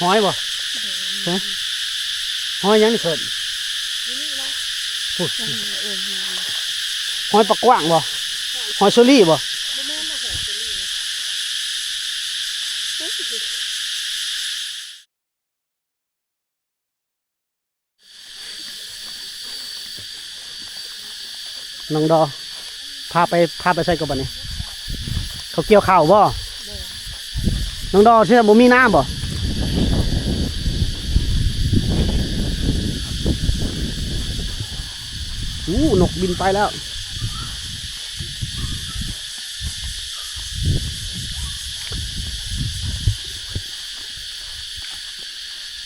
ຫອຍບໍ່? ຮະ? ຫອຍຫຍັງນີ້ເອີ້ນ? ພຸ້ນ ຫອຍປາກກວ້າງບໍ່? ຫອຍເຊີຣີບໍ່? ນ້ອງດໍ ພາໄປ ພາໄປໃສກໍບັດນີ້? ເຂົາກ່ຽວເຂົ້າບໍ່? ນ້ອງດໍ ຊິບໍ່ມີນາບໍ່? ໂອ້ ນົກບິນໄປແລ້ວ.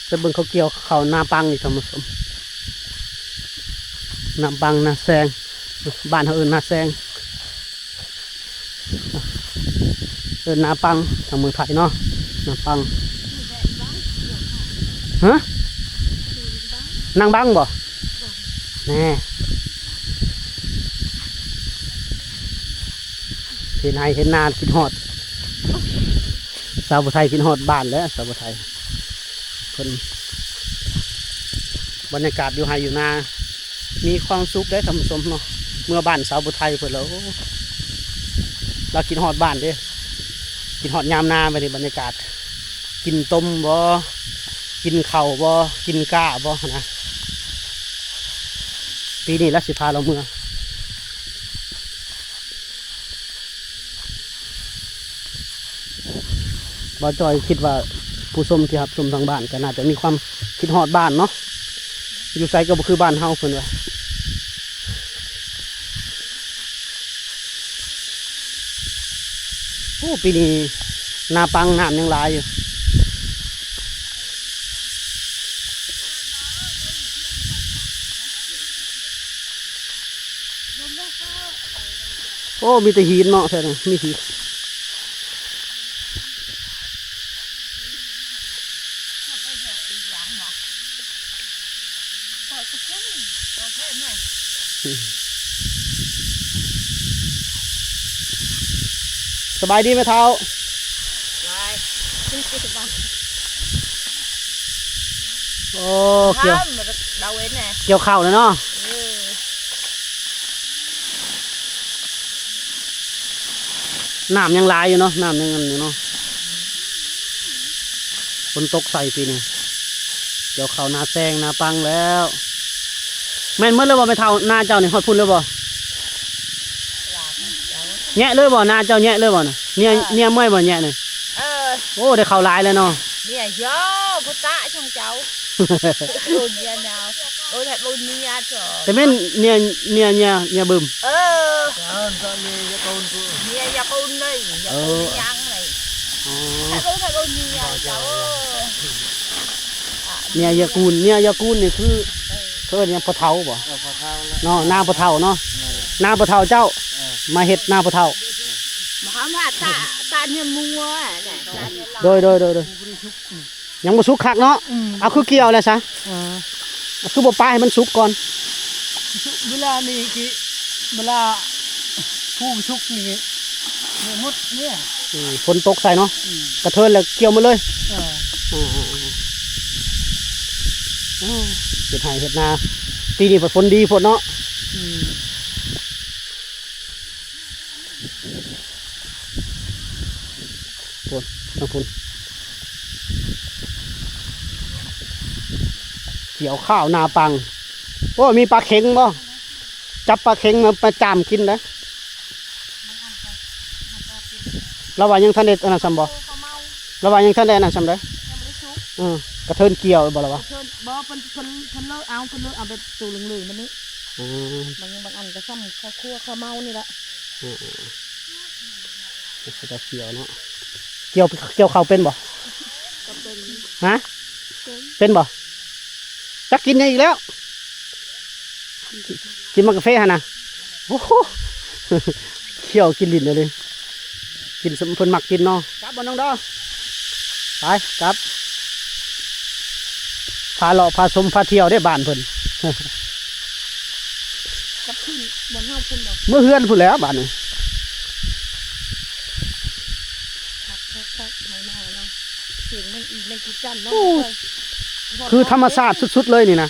ໄປເບິ່ງເຂົາກ່ຽວເຂົ້ານາປັງນີ້ທ່ານຜູ້ຊົມ, ນາປັງນາແຊງ, ບ້ານເຮົາເອີ້ນນາແຊງ ເອີ້ນນາປັງທາງເມືອງໄທເນາະ ນາປັງ. ຮະ? ນາງບັງບໍ່? ແນ່ ເຫັນໄຮ່ເຫັນນາຄິດຮອດ ສາວຜູ້ໄທຄິດຮອດບ້ານແຫຼະ ສາວຜູ້ໄທເພິ່ນ. ບັນຍາກາດຢູ່ໄຮ່ຢູ່ນາມີຄວາມສຸກເດ້ທ່ານຜູ້ຊົມເນາະ. ເມືອບ້ານສາວຜູ້ໄທເພິ່ນແລ້ວ ລາວຄິດຮອດບ້ານເດ້ ຄິດຮອດຍາມນາ. ບັດນີ້ບັນຍາກາດ ກິນຕົ້ມບໍ່ ກິນເຂົ້າບໍ່ ກິນກ້າບໍ່ຫັ້ນນະ. ປີນີ້ລາວຊິພາລາວເມືອ. ບ່າວຈ້ອຍຄິດວ່າຜູ້ຊົມທີ່ຮັບຊົມທາງບ້ານກໍໜ້າຈະມີຄວາມຄິດຮອດບ້ານເນາະ, ຢູ່ໃສກໍບໍ່ຄືບ້ານເຮົາເພິ່ນວ່າ. ໂອ້ ປີນີ້ນາປັງນ້ຳຍັງຫຼາຍຢູ່. ໂອ້ ມີແຕ່ຫີນເນາະ ແຖວນີ້ມີຫີນ. ສະບາຍດີແມ່ເຖົ້າ. ສະບາຍ. ໂອ້ ກ່ຽວ ດາວເວັນແນ່ ກ່ຽວເຂົ້າແລ້ວເນາະ. ເອີ ນ້ຳຍັງຫຼາຍຢູ່ເນາະ ນ້ຳຍັງອັນຢູ່ເນາະ. ຝົນຕົກໃສ່ປີນີ້ ກ່ຽວເຂົ້ານາແຊງນາປັງແລ້ວ. ແມ່ນໝົດແລ້ວບໍ່ແມ່ເຖົ້າ ນາເຈົ້ານີ້ຮອດພຸ້ນແລ້ວບໍ່? ແຍະເລີຍບໍ່ ນາເຈົ້າແຍະເລີຍບໍ່ນະ? ເນຍ ເອີ ເນຍເມື່ອຍບໍ່ແຍະນີ້? ເອີ ໂອ້ ໄດ້ເຂົ້າຫຼາຍແລ້ວເນາະ. ເນຍ ໂຢ ພຸດຕະ ຊ່ອງເຈົ້າ ໂອ້ ເນຍ ເນຍ ໂອ້ ແທ້ບຸນເນຍ ແຕ່ແມ່ນເນຍ ເນຍ ເນຍ ເນຍບຶມ. ເອີ ເນຍຢາກຸນ ເນຍຢາກຸນເລີຍ ຢາກຸນຍັງເລີຍ. ອໍ ເນຍຢາກຸນ ເນຍຢາກຸນນີ້ຄື ເອີ ເຂົາເອີ້ນຫຍັງ ພໍ່ເຖົ້າບໍ່? ເອີ ພໍ່ເຖົ້າເນາະ ນາພໍ່ເຖົ້າເນາະ. ນາພໍ່ເຖົ້າເຈົ້າ ເອີ ມາເຮັດນາພໍ່ເຖົ້າ. ມາຫາມາຕາ ຕາເນຍມົວ. ໂດຍ ໂດຍ ໂດຍ ໂດຍ. ຍັງບໍ່ສຸກຄັກເນາະ. ອືມ ເອົາຄືກ່ຽວແລ້ວຊະ. ເອີ ເອົາຄືບໍ່ປາໃຫ້ມັນສຸກກ່ອນ? ສຸກເວລານີ້ກິ ເວລາພູກສຸກນີ້ ໝົດເນຍ. ອືມ ຝົນຕົກໃສ່ເນາະ. ອືມ ກະເທີນແລ້ວກ່ຽວໝົດເລີຍ. ເອີ ອ່າໆໆ ໂອ້ ເຮັດໄຮ່ເຮັດນາ ປີນີ້ພັດຝົນດີໂພດເນາະ. ອືມ ພຸ້ນ ທາງພຸ້ນ ກ່ຽວຂ້າວນາປັງ. ໂອ້ ມີປາເຂັງບໍ່? ຈັບປາເຂັງມາ ມາຈ້າມກິນໄດ໋. ລາວວ່າຍັງທັນໄດ້ອັນນັ້ນຊ້ຳບໍ່? ລາວວ່າຍັງທັນໄດ້ອັນນັ້ນຊ້ຳໃດ໋. ຍັງບໍ່ໄດ້ສຸກ. ເອີ ກະເທີນກ່ຽວບໍ່ລາວວ່າ? ກະເທີນ ບໍ່ ເພິ່ນ ເພິ່ນ ເພິ່ນເລີກເອົາ ເພິ່ນເລີກເອົາແບບໂຕເຫຼືອງໆແບບນີ້. ອືມ ບາງ ບາງອັນກໍຊ້ຳເຂົ້າຄົ່ວເຂົ້າເມົານີ້ແຫຼະ. ອືມໆ ເຂົາເຈົ້າກ່ຽວເນາະ. ກ່ຽວ ກ່ຽວເຂົ້າເປັນບໍ່? ກໍເປັນ. ຮະ? ເປັນ ເປັນບໍ່? ຈັກກິນຫຍັງອີກແລ້ວ? ກິນໝາກກາເຟຫັ້ນນະ. ໂອ້ໂຫ ຂ້ຽວກິນຫຼິ້ນເລີຍ. ກິນ ເພິ່ນມັກກິນເນາະ. ກັບບໍ່ນ້ອງດອ? ໄປ ກັບ. ພາເລາະພາຊົມພາທ່ຽວເດ້ບ້ານເພິ່ນ. ກັບຄືນບ່ອນເຮົາພຸ້ນບໍ່? ເມືອເຮືອນພຸ້ນແຫຼະບາດນີ້. ຄັກໆໆ ໄຮ່ນາເນາະ. ສຽງແມງອີແມງກີຈັນເນາະ ໂອ້ ບໍ່ເຄີຍ ຄືທຳມະຊາດສຸດໆເລີຍນີ້ນະ.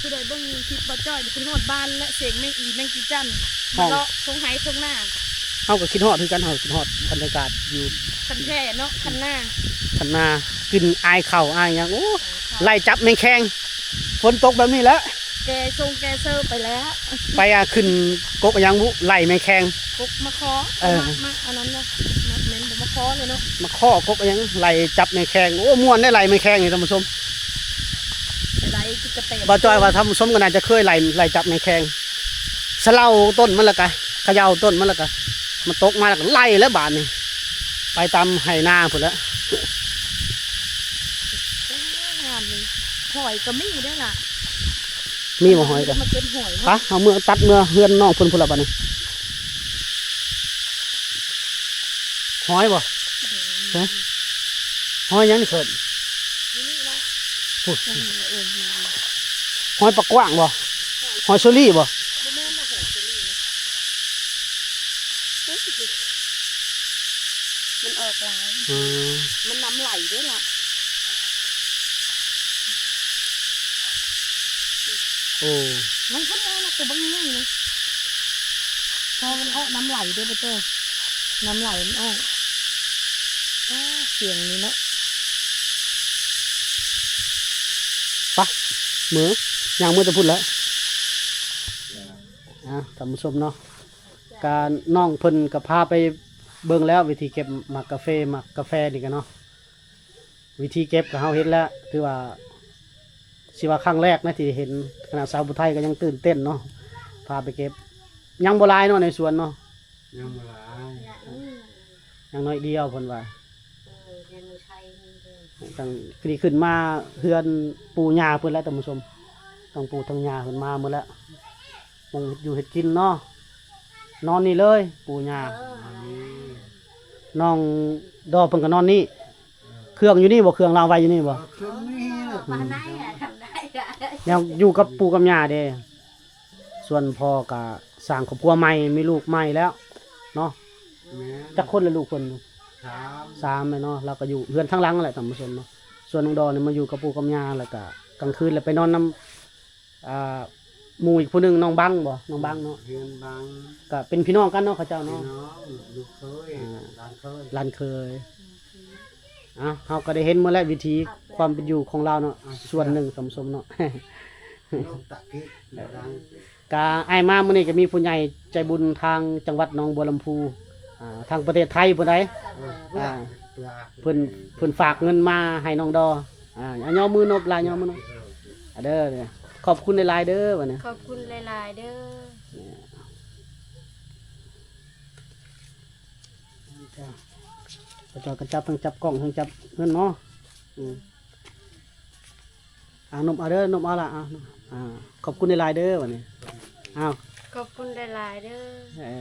ຜູ້ໃດເບິ່ງຄລິບບ່າວຈ້ອຍນີ້ ຄືຮອດບ້ານແລະ ສຽງແມງອີແມງກີຈັນ ຮ້ອງ ມາເລາະທົ່ງໄຮ່ທົ່ງນາ. ເຮົາກໍຄິດຮອດຄືກັນ ເຮົາຄິດຮອດບັນຍາກາດຢູ່ ຄັນແທ້ເນາະ ຄັນນາ ຄັນນາ ກິ່ນອາຍເຂົ້າອາຍຫຍັງ. ໂອ້ ອາຍເຂົ້າ ໄລ່ຈັບແມງແຄງ ຝົນຕົກແບບນີ້ແຫຼະ ແກ່ຊົງແກ່ເຊີໄປແລ້ວ ໄປ ອາ ຂຶ້ນກົກຫຍັງບຸ ໄລ່ແມງແຄງ ກົກມະຄໍ່ ເອີ ມາ ມາ ອັນນັ້ນນະ ມາ ແມ່ນບໍ່ ມະຄໍ່ເລີຍເນາະ ມະຄໍ່ ກົກຫຍັງ ໄລ່ຈັບແມງແຄງ. ໂອ້ ມ່ວນໄດ໋ ໄລ່ແມງແຄງນີ້ທ່ານຜູ້ຊົມ ໄລ່ຄືກະແຕ ບ່າວຈ້ອຍວ່າທ່ານຜູ້ຊົມກໍໜ້າຈະເຄີຍໄລ່ ໄລ່ຈັບແມງແຄງ ສະເລົາຕົ້ນມັນ ແລ້ວກະຂະເຍົາຕົ້ນມັນ ແລ້ວກະມັນຕົກມາ ແລ້ວກະໄລ່ແລ້ວບາດນີ້ ໄປຕາມໄຮ່ນາພຸ້ນແຫຼະ. ໂອ້ ງາມເລີຍ ຫອຍກໍມີເດ້ລະ ມີບໍ່ຫອຍກະ ມາເກັບຫອຍເນາະ ປະ ເອົາເມືອຕັດເມືອເຮືອນນ້ອງເພິ່ນພຸ້ນລະບາດນີ້. ຫອຍບໍ່? ຮະ? ຫອຍຫຍັງນີ້ເຂີນ? ນີ້ນະ ພຸ້ນ ເອີ ເອີ ຫອຍປາກກວ້າງບໍ່? ຫອຍເຊີຣີບໍ່? ບໍ່ແມ່ນດອກ ຫອຍເຊີຣີນະ ມັນອອກຫຼາຍ ອືມ ມັນນ້ຳໄຫຼເດ້ລະ. ໂອ້ ມັນເປັນແນວນັ້ນ ໂຕບັກໃຫຍ່ນະ ເພາະມັນອອກນ້ຳໄຫຼເດ້ ບໍ່ເຕີ ນ້ຳໄຫຼມັນອອກ. ອ້າ ສຽງນີ້ເນາະ ປະ ເມືອ ຍ່າງເມືອແຕ່ພຸ້ນແຫຼະ. ອ່າ ທ່ານຜູ້ຊົມເນາະ ກະນ້ອງເພິ່ນກະພາໄປເບິ່ງແລ້ວ ວິທີເກັບໝາກກາເຟ ໝາກກາແຟນີ້ກະເນາະ ວິທີເກັບກະເຮົາເຫັນແລ້ວ ຖືວ່າຊິວ່າຄັ້ງແລກນະທີ່ໄດ້ເຫັນ ຂະໜາດສາວຜູ້ໄທກະຍັງຕື່ນເຕັ້ນເນາະ ພາໄປເກັບ. ຍັງບໍ່ຫຼາຍເນາະໃນສວນເນາະ ຍັງບໍ່ຫຼາຍ ຍັງໜ້ອຍດຽວເພິ່ນວ່າ ເອີ ຍັງບໍ່ໃສ່ເງິນເດີ ຕັ້ງນີ້ຂຶ້ນມາເຮືອນປູ່ຍ່າເພິ່ນແລ້ວທ່ານຜູ້ຊົມ ທັງປູ່ທັງຍ່າເພິ່ນມາໝົດແລ້ວ ໝ່ອງເຮັດຢູ່ເຮັດກິນເນາະ ນອນນີ້ເລີຍ ປູ່ຍ່າ ເອີ ນ້ອງດໍເພິ່ນກໍນອນນີ້ ເອີ ເຄື່ອງຢູ່ນີ້ບໍ່? ເຄື່ອງລາວໄວ້ຢູ່ນີ້ບໍ່? ເອີ ເຄື່ອງນີ້ ເອີ ປານໃດ ອືມ ທຳໄດ້ ແນວຢູ່ກັບປູ່ກັບຍ່າເດ້. ສ່ວນພໍ່ກໍສ້າງຄອບຄົວໃໝ່ ມີລູກໃໝ່ແລ້ວເນາະ ແມ່ນ ຈັກຄົນລະລູກເພິ່ນ? ສາມ ສາມແມ່ນເນາະ ລາວກໍຢູ່ເຮືອນທາງຫຼັງແຫຼະທ່ານຜູ້ຊົມເນາະ. ສ່ວນນ້ອງດໍນີ້ມາຢູ່ກັບປູ່ກັບຍ່າ ແລ້ວກໍກາງຄືນແລ້ວໄປນອນນຳ ອ່າ ໝູ່ອີກຜູ້ໜຶ່ງ ນ້ອງບັງບໍ່? ນ້ອງບັງເນາະ ເຮືອນບັງ ກໍເປັນພີ່ນ້ອງກັນເນາະ ເຂົາເຈົ້າເນາະ ພີ່ນ້ອງ ລູກເຂີຍ ອ່າ ຫຼານເຂີຍ ຫຼານເຂີຍ. ອ່າ ເຮົາກໍໄດ້ເຫັນໝົດແລ້ວ ວິຖີຄວາມເປັນຢູ່ຂອງລາວເນາະ ອ່າ ສ່ວນໜຶ່ງທ່ານຜູ້ຊົມເນາະ ກະອ້າຍມາມື້ນີ້ກໍມີຜູ້ໃຫຍ່ໃຈບຸນທາງຈັງຫວັດໜອງບົວລຳພູ ອ່າ ທາງປະເທດໄທພຸ້ນໃດ ເອີ ອ່າ ເພິ່ນ ເພິ່ນຝາກເງິນມາໃຫ້ນ້ອງດໍ ອ່າ ຍໍມືນົບຫຼາຍ ຍໍມືນົບ ອ່າ ເດີ ຂອບຄຸນຫຼາຍໆເດີ ບາດນີ້ ຂອບຄຸນຫຼາຍໆເດີ. ເຈົ້າ ເຈົ້າກໍຈັບ ທັງຈັບກ້ອງ ທັງຈັບເງິນເນາະ ອືມ ອ່າ ນົບເອົາເດີ ນົບເອົາລະ ອ່າ ອ່າ ຂອບຄຸນຫຼາຍໆເດີ ບາດນີ້ ອ້າວ ຂອບຄຸນຫຼາຍໆເດີ ເອີ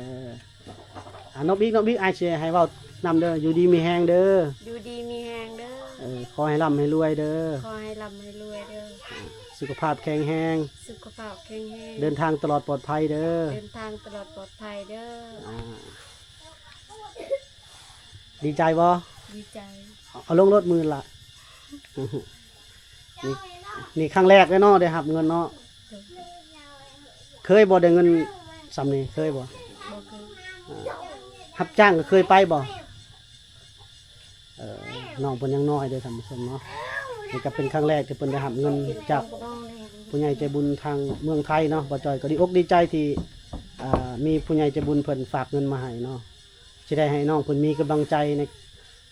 ອ່າ ນົບອີກ ນົບອີກ ອ້າຍຊິໃຫ້ເວົ້ານຳເດີ ຢູ່ດີມີແຮງເດີ ຢູ່ດີມີແຮງເດີ ເອີ ຂໍໃຫ້ລ່ຳໃຫ້ລວຍເດີ ຂໍໃຫ້ລ່ຳໃຫ້ລວຍເດີ ສຸຂະພາບແຂງແຮງ ສຸຂະພາບແຂງແຮງ ເດີນທາງຕະຫຼອດປອດໄພເດີ ເດີນທາງຕະຫຼອດປອດໄພເດີ ອ່າ ດີໃຈບໍ່? ດີໃຈ ເອົາລົງໂລດໝື່ນລະ ນີ້ ນີ້ຄັ້ງແລກເດ້ເນາະ ໄດ້ຮັບເງິນເນາະ ໂດຍ ເຄີຍບໍ່ໄດ້ເງິນສ່ຳນີ້ ເຄີຍບໍ່? ບໍ່ເຄີຍ ອ່າ ຮັບຈ້າງກໍເຄີຍໄປບໍ່? ເອີ ນ້ອງເພິ່ນຍັງນ້ອຍເດີທ່ານຜູ້ຊົມເນາະ ນີ້ກໍເປັນຄັ້ງແລກທີ່ເພິ່ນໄດ້ຮັບເງິນຈາກຜູ້ໃຫຍ່ໃຈບຸນທາງເມືອງໄທເນາະ ບ່າວຈ້ອຍກໍດີອົກດີໃຈທີ່ ອ່າ ມີຜູ້ໃຫຍ່ໃຈບຸນເພິ່ນຝາກເງິນມາໃຫ້ເນາະ ຊິໄດ້ໃຫ້ນ້ອງເພິ່ນມີກຳລັງໃຈໃນ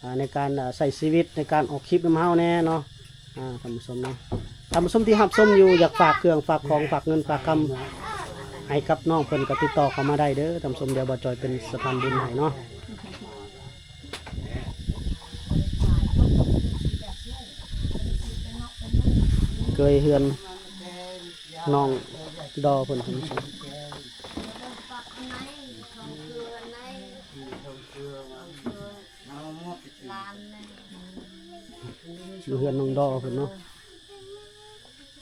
ອ່າ ໃນການ ອ່າ ໃຊ້ຊີວິດ ໃນການອອກຄລິບນຳເຮົາແດ່ເນາະ ອ່າ ທ່ານຜູ້ຊົມເນາະ ທ່ານຜູ້ຊົມທີ່ຮັບຊົມຢູ່ ຢາກຝາກເຄື່ອງຝາກຂອງ ຝາກເງິນຝາກຄຳໃຫ້ກັບນ້ອງເພິ່ນ ກໍຕິດຕໍ່ເຂົ້າມາໄດ້ເດີທ່ານຜູ້ຊົມ ດຽວບ່າວຈ້ອຍເປັນສະພານບຸນໃຫ້ເນາະ. ເກີຍເຮືອນນ້ອງດໍເພິ່ນ ທ່ານຜູ້ຊົມ ຢູ່ເຮືອນນ້ອງດໍເພິ່ນເນາະ.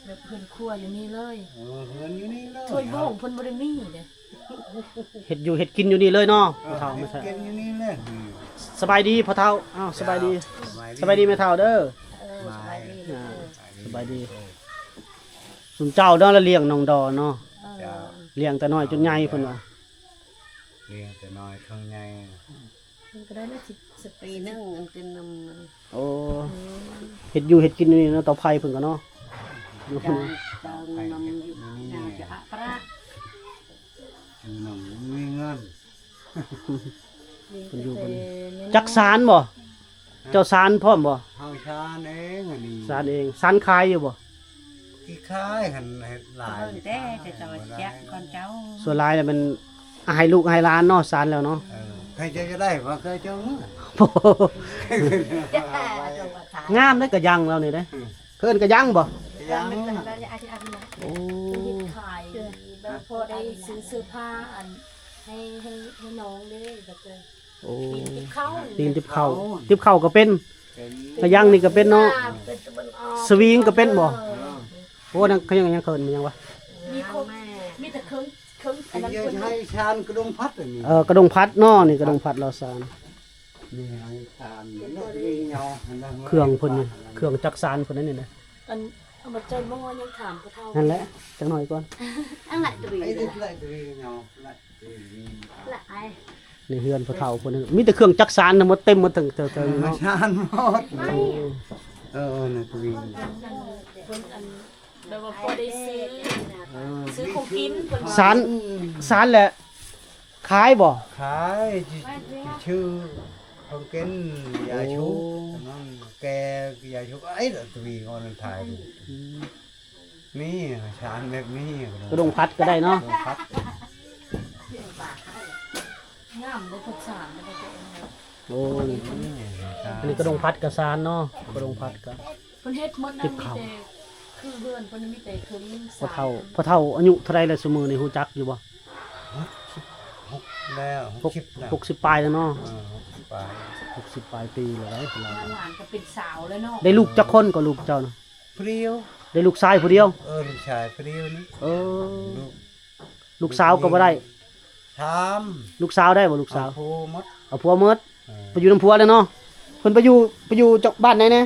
ເຮືອນຄົວຢູ່ນີ້ເລີຍ. ເອີ ເຮືອນຢູ່ນີ້ເລີຍ. ຖ້ວຍໂບງເພິ່ນບໍ່ໄດ້ມີເດ້. ເຮັດຢູ່ເຮັດກິນຢູ່ນີ້ເລີຍເນາະ. ເອີ ພໍ່ເຖົ້າ ເຮັດກິນຢູ່ນີ້ເລີຍ. ສະບາຍດີພໍ່ເຖົ້າ. ອ້າວ ສະບາຍດີ. ສະບາຍດີ ສະບາຍດີແມ່ເຖົ້າເດີ. ເອີ ສະບາຍດີ. ອ່າ ສະບາຍດີ. ເອີ ຊຸມເຈົ້າເນາະ ລະລ້ຽງນ້ອງດອເນາະ. ເອີ ເຈົ້າ ລ້ຽງແຕ່ນ້ອຍຈົນໃຫຍ່ເພິ່ນວ່າ. ລ້ຽງແຕ່ນ້ອຍເຖິງໃຫຍ່. ມັນກໍໄດ້ມາສິບ ສິບປີໜຶ່ງ ອັນກິນນຳ. ໂອ້ ເຮັດຢູ່ເຮັດກິນຢູ່ນີ້ເນາະ ເຕົາໄຟເພິ່ນກໍເນາະ. ຢູ່ເພິ່ນ ເຈົ້າ ເຈົ້ານຳຢູ່ ເຈົ້າຈະອະປະ ຢູ່ນຳມີເງິນ. ເພິ່ນຢູ່ເພິ່ນ ຈັກສານບໍ່? ເຈົ້າສານພ້ອມບໍ່? ເຮົາສານເອງອັນນີ້. ສານເອງ. ສານຂາຍຢູ່ບໍ່? ທີ່ຂາຍຫັ້ນເຮັດຫຼາຍ. ເອີ ແຕ່ ແຕ່ເຈົ້າຈັກກ່ອນເຈົ້າ. ສ່ວນຫຼາຍແລ້ວມັນໃຫ້ລູກໃຫ້ຫຼານເນາະ ສານແລ້ວເນາະ. ເອີ ໃຜຈະ ຈະໄດ້ວ່າເຄີຍເຈົ້າເມືອ. ງາມເດ້ ກະຍັງລາວນີ້ເດ້. ອືມ ເອີ້ນກະຍັງບໍ່? ກະຍັງ. ໂອ້ ເຮັດຂາຍ ແບບພໍໄດ້ຊື້ເສື້ອຜ້າອັນ ໃຫ້ ໃຫ້ ໃຫ້ນ້ອງເດ້ ແບບ ໂອ້ ຕີນຕິບເຂົ້າ. ຕີນຕິບເຂົ້າ. ຕິບເຂົ້າກໍເປັນ. ເປັນ. ກະຍັງນີ້ກໍເປັນເນາະ. ເປັນຕາເບິ່ງອອກ. ສະວິງກໍເປັນບໍ່? ເອີ ໂອ້ ນັ້ນເຂົາຍັງ ຍັງເອີ້ນມັນຫຍັງວະ? ມີຄົບ ມີແຕ່ເຄື່ອງ ເຄື່ອງອັນນັ້ນເພິ່ນໃຫ້ຊານກະດົງພັດອັນນີ້. ເອີ ກະດົງພັດເນາະ ນີ້ກະດົງພັດລາວຊານ. ນີ້ໃຫ້ຊານ ເຄື່ອງເພິ່ນນີ້ ເຄື່ອງຈັກສານເພິ່ນນັ້ນນີ້ນະ. ອັນ ເອົາມາໃສ່ໝໍ້ຍັງຖາມຜູ້ເຖົ້າ. ນັ້ນແຫຼະ ຈັກໜ້ອຍກ່ອນ. ອັນລະ ໄອ້ ລະ ລະ ລະ ລະ ໃນເຮືອນພໍ່ເຖົ້າເພິ່ນນັ້ນ ມີແຕ່ເຄື່ອງຈັກສານທັງໝົດ ເຕັມໝົດເຖິງ ເຖິງ ເຖິງເນາະ. ຊານໝົດ. ໂອ້ ເອີ ເອີ ນະ ເພິ່ນອັນ ແບບວ່າພໍໄດ້ຊື້ ເອີ ຊື້ຂອງກິນເພິ່ນວ່າ. ສານ ສານແຫຼະ ຂາຍບໍ່? ຂາຍ ຊິ ຊິຊື້ຂອງກິນ ຢາຊຸກ. ໂອ້ ນັ້ນແກ່ ຢາຊຸກ ໄອ້ ລະ ທະວີ ອອນລາຍຖ່າຍ. ອືມ ນີ້ ສານແບບນີ້ ກະດົງພັດກໍໄດ້ເນາະ. ກະດົງພັດ ງາມເດ້ ພັດສານ. ໂອ້ ນີ້ ອັນນີ້ກະດົງພັດກະສານເນາະ. ກະດົງພັດກະ ເພິ່ນເຮັດໝົດນັ້ນ ມີແຕ່ຄືເຮືອນເພິ່ນມີແຕ່ເຄື່ອງສານ. ພໍ່ເຖົ້າ ພໍ່ເຖົ້າອາຍຸເທົ່າໃດແລ້ວຊຸມື້ນີ້ ຮູ້ຈັກຢູ່ບໍ່? ຫົກສິບ ຫົກແລ້ວ ຫົກສິບແລ້ວ ຫົກສິບປາຍແລ້ວເນາະ. ເອີ ຫົກສິບປາຍ ຫົກສິບປາຍປີແລ້ວໄດ໋. ຫຼານກໍເປັນສາວແລ້ວເນາະ. ໄດ້ລູກຈັກຄົນກໍລູກເຈົ້ານະ? ຜູ້ດຽວ. ໄດ້ລູກຊາຍຜູ້ດຽວ? ເອີ ລູກຊາຍຜູ້ດຽວນີ້. ເອີ ລູກ ລູກສາວກໍບໍ່ໄດ້? ສາມ. ລູກສາວໄດ້ບໍ່? ລູກສາວ ເອົາຜົວໝົດ. ເອົາຜົວໝົດ. ເອີ ໄປຢູ່ນຳຜົວແລ້ວເນາະ. ເພິ່ນໄປຢູ່ ໄປຢູ່ຈັກບ້ານໃດແດ່?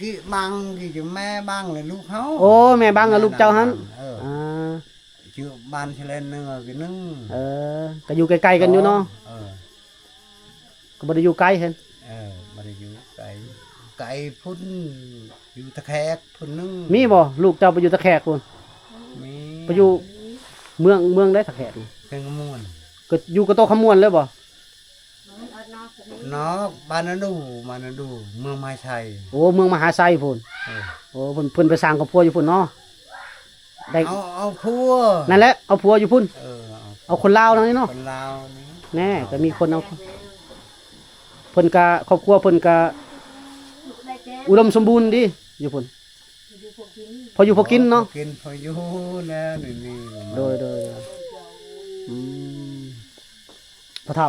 ກີ້ບັງ ກີ້ຢູ່ແມ່ບັງ ແລະລູກເຮົາ. ໂອ້ ແມ່ບັງກັບລູກເຈົ້າຫັ້ນ. ເອີ ອ່າ ຢູ່ບ້ານຊະແລນໜຶ່ງ ກິນໜຶ່ງ. ເອີ ກໍຢູ່ໃກ້ໆກັນຢູ່ເນາະ. ເອີ ກໍບໍ່ໄດ້ຢູ່ໄກຫັ້ນ. ເອີ ບໍ່ໄດ້ຢູ່ໄກ ໄກພຸ້ນ ຢູ່ຕະແຄກພຸ້ນໜຶ່ງ. ມີບໍ່ ລູກເຈົ້າໄປຢູ່ຕະແຄກພຸ້ນ? ມີ. ໄປຢູ່ເມືອງ ເມືອງໃດຕະແຄກນີ້? ແຂວງຄຳມ່ວນ. ກໍຢູ່ກະໂຕະຄຳມ່ວນເລີຍບໍ່? ນອກ ບ້ານນາດູ ບ້ານນາດູ ເມືອງມະຫາໄຊ. ໂອ້ ເມືອງມະຫາໄຊພຸ້ນ. ເອີ ໂອ້ ເພິ່ນ ເພິ່ນໄປສ້າງຄອບຄົວຢູ່ພຸ້ນເນາະ. ໄດ້ ເອົາ ເອົາຜົວ ນັ້ນແຫຼະ ເອົາຜົວຢູ່ພຸ້ນ. ເອີ ເອົາ ເອົາຄົນລາວນັ້ນເນາະ. ຄົນລາວນີ້ ແນ່ ກໍມີຄົນເອົາ ເພິ່ນກະ ຄອບຄົວເພິ່ນກະອຸດົມສົມບູນດີຢູ່ພຸ້ນ. ພໍຢູ່ພໍກິນເນາະ. ພໍກິນພໍຢູ່ແລ້ວນີ້. ໂດຍ ໂດຍ ໂດຍ. ອືມ ພໍ່ເຖົ້າ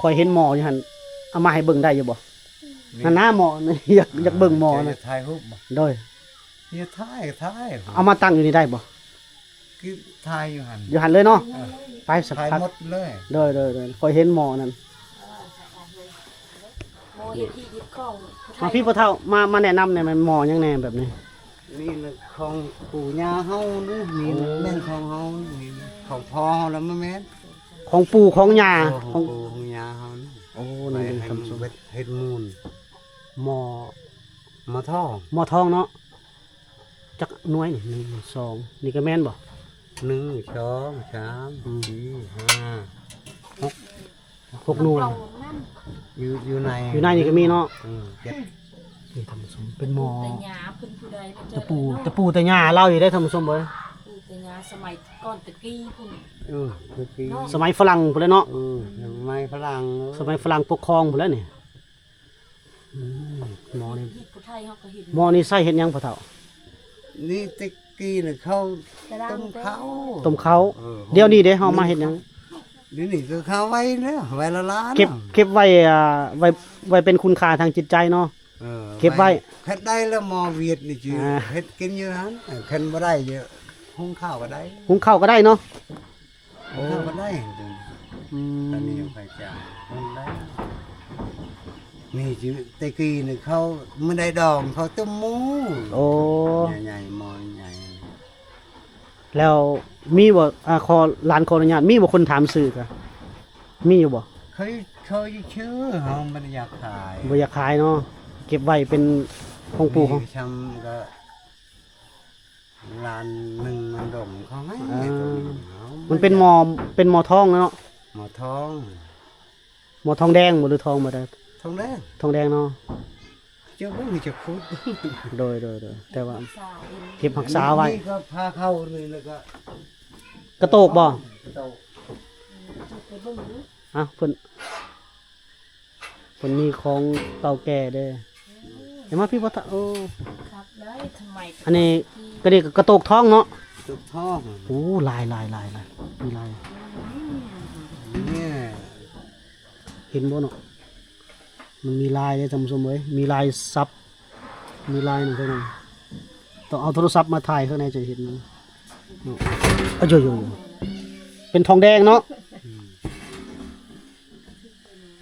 ຂ້ອຍເຫັນໝໍ້ຢູ່ຫັ້ນ ເອົາມາໃຫ້ເບິ່ງໄດ້ຢູ່ບໍ່? ນີ້ ຫັ້ນນະໝໍ້ ຢາກ ຢາກເບິ່ງໝໍ້ນະ. ເຈົ້າຢາກຖ່າຍຮູບບໍ່? ໂດຍ. ຢ່າຖ່າຍ ຖ່າຍ ເອົາມາຕັ້ງຢູ່ນີ້ໄດ້ບໍ່? ຄືຖ່າຍຢູ່ຫັ້ນ ຢູ່ຫັ້ນເລີຍເນາະ. ເອີ ໄປ ສະ ຖ່າຍໝົດເລີຍ. ໂດຍ ໂດຍ ໂດຍ. ຂ້ອຍເຫັນໝໍ້ນັ້ນ ໝໍ້ເຮັດທີ່ເຮັດຂອງ. ມາພີ້ພໍ່ເຖົ້າ ມາ ມາແນະນຳແດ່ ແມ່ນໝໍ້ຫຍັງແດ່ແບບນີ້? ນີ້ນະ ຂອງປູ່ຍ່າເຮົານີ້. ນີ້ ໂອ້ ແມ່ນຂອງເຮົານີ້. ຂອງພໍ່ເຮົາລະບໍ່ແມ່ນ. ຂອງປູ່ຂອງຍ່າ. ເອີ ຂອງ ຂອງປູ່ຂອງຍ່າເຮົານີ້. ໂອ້ ນີ້ເປັນ ເຮັດ ເຮັດມູນ ໝໍ້ ໝໍ້ທອງ ໝໍ້ທອງເນາະ. ຈັກໜ່ວຍນີ້? ໜຶ່ງ ສອງ ນີ້ກໍແມ່ນບໍ່? ໜຶ່ງ ສອງ ສາມ ອືມ ສີ່ ຫ້າ ຫົກ ຫົກໜ່ວຍ. ຢູ່ ຢູ່ໃນ ຢູ່ໃນນີ້ກໍມີເນາະ. ອືມ ເຈັດ. ນີ້ທ່ານຜູ້ຊົມ ເປັນໝໍ້ ແຕ່ຍ່າເພິ່ນຜູ້ໃດ ແຕ່ປູ່ ແຕ່ປູ່ແຕ່ຍ່າລາວຢູ່ເດ້ທ່ານຜູ້ຊົມເອີຍ. ປູ່ແຕ່ຍ່າສະໄໝກ່ອນແຕ່ກີ້ພຸ້ນ. ເອີ ແຕ່ກີ້ ເນາະ ສະໄໝຝຣັ່ງພຸ້ນແຫຼະເນາະ. ເອີ ສະໄໝຝຣັ່ງ ສະໄໝຝຣັ່ງປົກຄອງພຸ້ນແຫຼະນີ້. ອືມ ໝໍ້ນີ້ ຮີດຜູ້ໄທເຮົາກໍເຫັນ. ໝໍ້ນີ້ໃຊ້ເຮັດຫຍັງພໍ່ເຖົ້າ? ນີ້ແຕ່ກີ້ນະ ເຂົາຕົ້ມເຂົ້າ ຕົ້ມເຂົ້າ. ເອີ ດຽວນີ້ເດ້ ເຮົາມາເຮັດຫຍັງ? ດຽວນີ້ກໍເຂົ້າໄວ້ແລ້ວ ໄວ້ລະລານ ເກັບ ເກັບໄວ້ ອ່າ ໄວ້ ໄວ້ເປັນຄຸນຄ່າທາງຈິດໃຈເນາະ. ເອີ ເກັບໄວ້ ຄັນໄດ້ແລ້ວໝໍວຽດນີ້ຊິ ອ່າ ເຮັດກິນຢູ່ຫັ້ນ ຄັນບໍ່ໄດ້ຢູ່ ຫຸງເຂົ້າກໍໄດ້ ຫຸງເຂົ້າກໍໄດ້ເນາະ ຫຸງເຂົ້າກໍໄດ້ ອືມ ອັນນີ້ໄປຈ້າງ ຫຸງໄດ້ ນີ້ຊິ ແຕ່ກີ້ນີ້ເຂົາ ມື້ໃດດອງເຂົາຕົ້ມໝູ ໂອ້ ໃຫຍ່ໆ ໝໍໃຫຍ່ ແລ້ວມີບໍ່ ອ່າ ຂໍ ຫຼານຂໍອະນຸຍາດ ມີບໍ່ຄົນຖາມຊື້ກະ ມີຢູ່ບໍ່? ເຄີຍ ເຄີຍຊື້ ເຮົາບໍ່ໄດ້ຢາກຂາຍ ບໍ່ຢາກຂາຍເນາະ ເກັບໄວ້ເປັນຂອງປູ່ເຮົາ ມີຊ່ຳກະລ້ານໜຶ່ງມັນດົງເຂົາໃຫ້ ອ່າ ໂຕນີ້ ມັນເປັນໝໍ້ ເປັນໝໍ້ທອງເນາະ ໝໍ້ທອງ ໝໍ້ທອງແດງບໍ່ ຫຼືທອງບໍ່ໄດ້ ທອງແດງ ທອງແດງເນາະ ເຈົ້າເບິ່ງ ເຈົ້າຂຸດເບິ່ງ ໂດຍ ໂດຍ ໂດຍ ແຕ່ວ່າເກັບຮັກສາໄວ້ ນີ້ກໍພາເຂົ້ານີ້ ແລ້ວກໍກະໂຕກບໍ່ ກະໂຕກ ເອົ້າ ເພິ່ນ ເພິ່ນມີຂອງເກົ່າແກ່ເດ້ ເຫັນມາພີ່ບໍ່ທະ ໂອ້ ຄັກເດ້ ທຳໄມ ອັນນີ້ກະນີ້ກະໂຕກທອງເນາະ ໂຕກທອງ ໂອ້ ຫຼາຍ ຫຼາຍ ຫຼາຍ ຫຼາຍ ມີຫຼາຍ ນີ້ ເຫັນບໍ່ເນາະ ມັນມີລາຍເດ້ທ່ານຜູ້ຊົມເອີຍ ມີລາຍສັບ ມີລາຍນຳເພິ່ນ ຕ້ອງເອົາໂທລະສັບມາຖ່າຍຂ້າງໃນຈັ່ງເຫັນມັນເນາະ ໂອ້ໂຫ ເປັນທອງແດງເນາະ ອືມ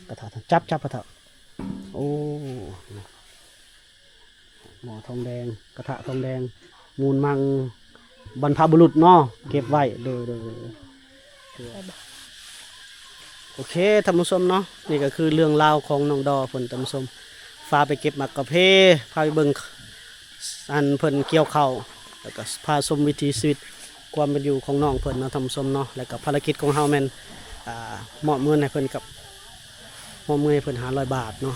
ກະທະ ຈັບ ຈັບ ກະທະ ໂອ້ ໝໍ້ທອງແດງ ກະທະທອງແດງ ມູນມັງບັນພະບຸລຸດເນາະ ເກັບໄວ້ ໂດຍ ໂດຍ ໂດຍ ໂອເຄທ່ານຜູ້ຊົມເນາະ ນີ້ກະຄືເລື່ອງລາວຂອງນ້ອງດໍເພິ່ນທ່ານຜູ້ຊົມ ພາໄປເກັບໝາກກາເຟ ພາໄປເບິ່ງອັນເພິ່ນກ່ຽວເຂົ້າ ແລ້ວກະພາຊົມວິຖີຊີວິດຄວາມເປັນຢູ່ຂອງນ້ອງເພິ່ນເນາະທ່ານຜູ້ຊົມເນາະ ແລ້ວກະພາລະກິດຂອງເຮົາແມ່ນ ອ່າ ມອບເງິນໃຫ້ເພິ່ນກັບ ມອບເງິນໃຫ້ເພິ່ນຫ້າຮ້ອຍບາດເນາະ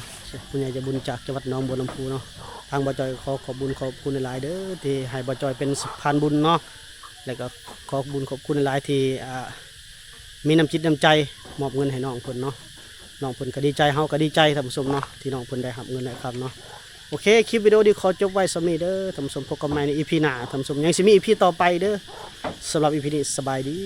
ຜູ້ໃຫຍ່ໃຈບຸນຈາກຈັງຫວັດໜອງບົວລຳພູເນາະ ທາງບ່າວຈ່ອຍຂໍຂອບບຸນຂອບຄຸນຫຼາຍໆເດີ ທີ່ໃຫ້ບ່າວຈ່ອຍເປັນສະພານບຸນເນາະ ແລ້ວກໍຂໍບຸນຂອບຄຸນຫຼາຍໆທີ່ ອ່າ ມີນ້ຳຈິດນ້ຳໃຈມອບເງິນໃຫ້ນ້ອງເພິ່ນເນາະ ນ້ອງເພິ່ນກໍດີໃຈ ເຮົາກໍດີໃຈທ່ານຜູ້ຊົມເນາະ ທີ່ນ້ອງເພິ່ນໄດ້ຮັບເງິນໄດ້ຄຳເນາະ ໂອເຄ ຄລິບວິດີໂອນີ້ຂໍຈົບໄວ້ສ່ຳນີ້ເດີທ່ານຜູ້ຊົມ ພົບກັນໃໝ່ໃນອີພີໜ້າທ່ານຜູ້ຊົມ ຍັງຊິມີອີພີຕໍ່ໄປເດີ ສຳລັບອີພີນີ້ສະບາຍດີ.